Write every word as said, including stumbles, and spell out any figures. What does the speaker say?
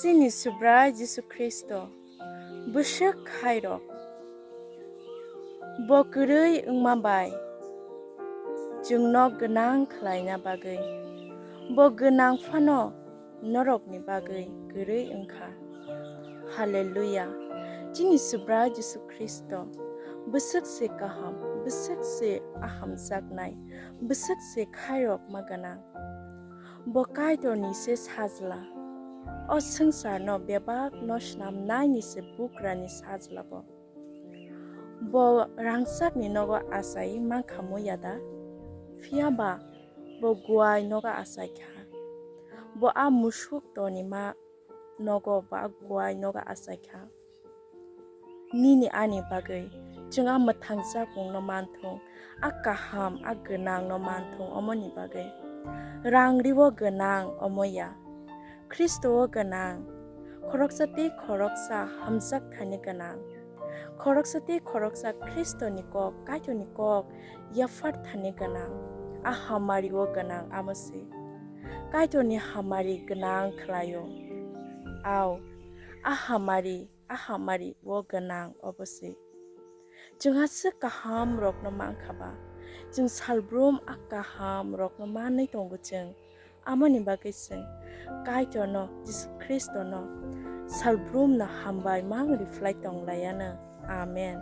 Chini Subrai Jisu Khristo bwswk khairok, bo kwrwi wngma bai chwngno gwnang khlaina bagwi, bo gwnang phano norokni bagwi kwrwi wngkha. Haleluya! Chini Subrai Jisu Khristo bwswk se kaham, bwswk se ahamjaknai, bwswk se khairokma gwnang. Bo Kaitorni se sajla. O swngcharno bebakno snamnaini se bugrani sajla bo. Bo rangchakni nogo achai mankha muya da? Phiya ba bo guai nogo achai kha. Bo a musuk toni ma nogo ba guai nogo achai kha. Nini ani bagwi chwng a mwthangjakmungno manthung, a kaham, a gwnangno manthung, omoni bagwi rang riwo gwnang omo ya, Khristo-o gwnang, khoroksa tei khoroksa hamjak thani gwnang, khoroksa tei khoroksa Khristoni kok, Kaitorni kok yaphar thani gwnang, a hamari-o gwnang amo se. Kaitorni hamari gwnang khlaio. Ao, a hamari, a hamari-o gwnang obo se. Chwng aswk kaham rokno mankha ba, chwng salbrum a kaham rokno manwi tongo chwng. Amoni bagwi chwng Kaitorno, Jisu Khristono salbrumno hambai mang riflai tonglaiano. Amen.